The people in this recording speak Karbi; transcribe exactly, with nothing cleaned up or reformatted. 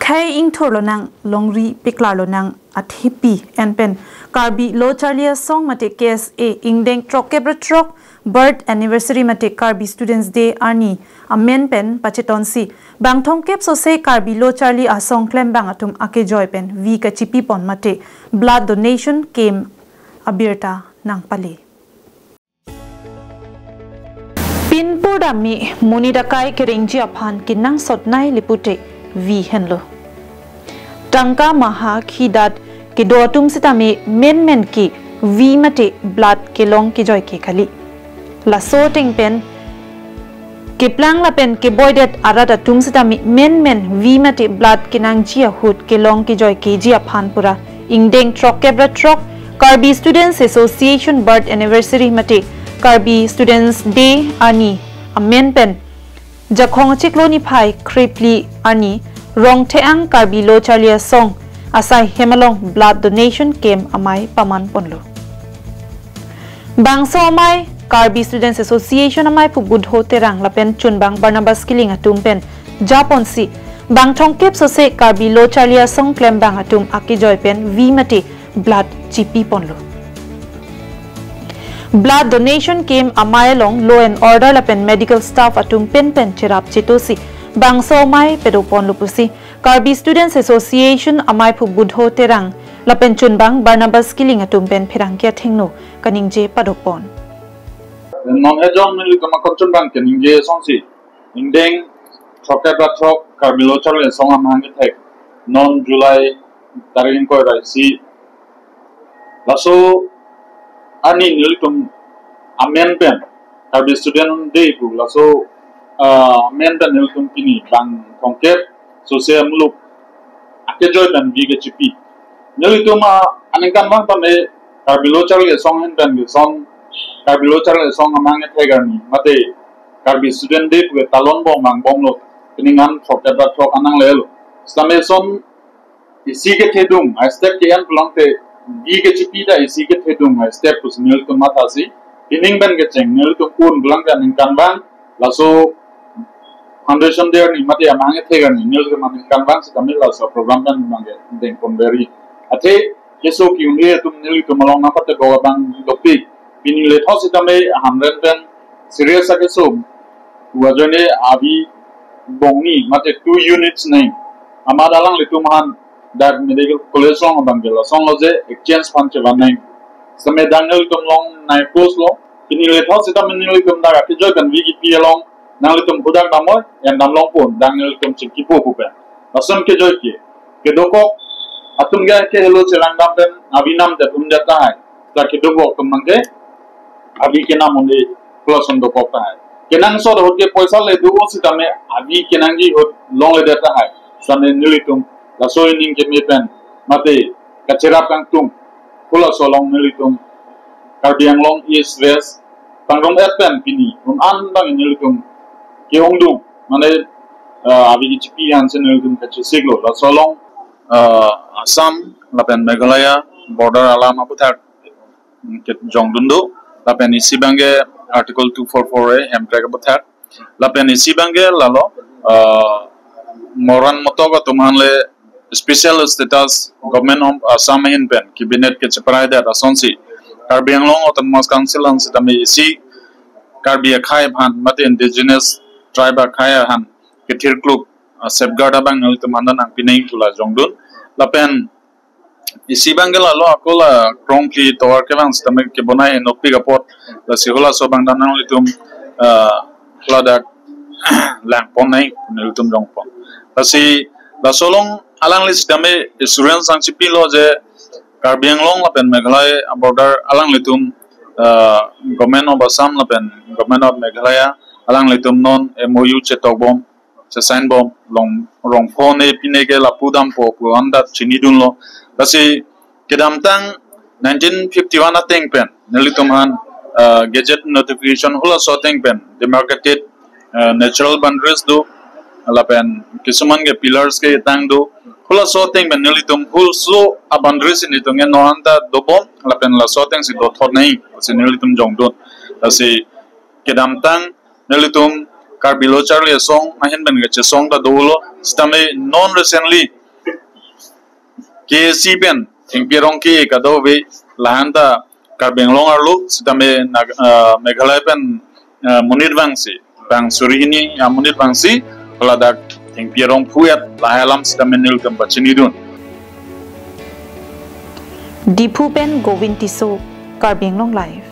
Khei ingthur lonang, longri peklar lonang, athepi en pen Karbi Lo Charli Asong mate K S A ingdeng throkkep ra throk birth anniversary mate Karbi Students Day arni amen pen pachetonsi bang thomkep sose Karbi Lo Charli Asong klembang atum akejoi pen vi kachipi pon mate blood donation camp abirta nangpale. Pinpur dam me monit akai kerengji aphan kenangsot nai le pute vi henlo. Tangka maha khidat kedo atum sitame menmen ke vi mate blood kelong kejoi ke kali. Laso ateng pen keplang lapen keboidet arat atum sitame menmen vi mate blood kenangji ahut kelong kejoi keji aphan pura ingdeng throkkep ra throk Karbi Students Association birth anniversary mate Karbi Students Day arni amen pen Jakhong achiklo niphai kre phli arni Rongtheang Karbi Lo Charli Asong asai hem along blood donation camp amei paman ponlo. Bangso amei Karbi Students Association ameiphu Budho Terang lapen chunbang Barnabas Killing atum pen japonsi bang thomkep sose Karbi Lo Charli Asong klembang atum akejoi pen vi mate blood chipi ponlo. Blood donation camp amei along law and order lapen medical staff atum pen pen cherap chetosi bangso amei pedo ponlo pusi Karbi Students Association ameiphu Budho Terang lapen chunbang Barnabas Killing atum pen pherangke athengno kaningje padopon. Non ejong nelitum akon chunbang keningje asonsi ingdeng throkkep ra throk Karbi Lo Charli Asong amahang kethek non July tarik ingkoi ra isi. Laso arni nelitum amen pen Karbi Student Day pu laso ah, amen pen nelitum pini bang thomkep sose amuluk akejoi pen vi kechipi. Nelitum aningkanvang tame Karbi Lo Charli Asong ahin pen keson Karbi Lo Charli Asong amahang kethek arni mate Karbi Student Day pu talon bom mang bomlo, pining an throkkep ra throk anang lelo. Sitame son isi kethedung, a step ke-en pulote vi kechipi ta isi kethedung a step pusi nelitum mathasi, pining pen kecheng nelitum un pulote aningkanvang laso foundation day arni mate amahang kethek arni nelitum aningkanvang sitame laso program pen bang ke dengpon beri. Athe keso ki-un-e atum nelitum along nangpatebok abang dopik. Pini lethot sitame ahamren pen serious akeso. Uwa joine avi bongni mate two units nai. Amat alanglitum aphan dak medical college along abang ke lasonlo je exchange aphan chevan nai. Sitame dak nelitum along nai close lo. Pini lethot sitame nelitum dak akejoi pen vi kepi along nanglitum hudak damnoi, en dam longpon, dak nelitum chingkipo pu pen. Lason kejoi ke, kedokok atum ke kehelo cherang dam pen avi namdet undet tahai. Dak kedokok atum abang ke avi kenam un-e pulo lason dokok tahai. Kenangsot ahut ke poisa le do-o sitame avi kenangji ahut longledet tahai. Sitame nelitum laso ining keme pen mate kacherap kangtung, halaso along nelitum Karbi Anglong East West tangrum et pen pini un an bang nelitum ke-ongdung mane ah, avi kechipi ansi nelitum kachesiklo. Laso along ah, Assam lapen Meghalaya border alam aputhak kejongdun do, lapen isi abang ke Article two four four A hemprek aputhak, lapen isi abang ke lalo ah, moran motok atum aphan le special status Government of Assam ahin pen cabinet kecheprai det asonsi Karbi Anglong Autonomous Council aphan sitame isi Karbi akhei aphan mate indigenous tribe akhei aphan kethirkluk ah, safeguard abang nelitum aphan nangpinang pu la jongdun. Lapen isi abang ke lalo ako la krongphli tovar kevang sitame kebonai henopik apot, lasi halaso abang ta nanglitum ah, ladak langpon nai nelitum jongpon. Lasi laso along alangli sitame assurance nangchipilo je Karbi Anglong lapen Meghalaya border alanglitum ah, Government of Assam lapen Government of Meghalaya alanglitum non M O U chetok bom, chesign bom, long rongpho ne pine ke lapu dampo pu andat chinidunlo. Lasi kedamtang nineteen fifty-one ateng pen nelitum aphan ah, gazette notification halaso ateng pen demarcated ah, natural boundaries do, lapen kisuman ke pillars ketang do, halaso ateng pen nelitum halaso a boundaries nelitum ke non anta dobom, lapen laso atengsi dothot nai pusi nelitum jongdun. Lasi kedamtang nelitum Karbi Lo Charli Asong ahin pen kachesong ta dolo. Sitame non recently K A C pen thengpi arong ke kadokave lahan ta Karbi Anglong arlo sitame Nag-, ah, Meghalaya pen, ah, monit vangsi, bang suri hini amonit vangsi, hala dak thengpi arong phu-et lahai alam sitame nelitum pachinidun. Diphu pen Govind Tisso, Karbi Anglong Live.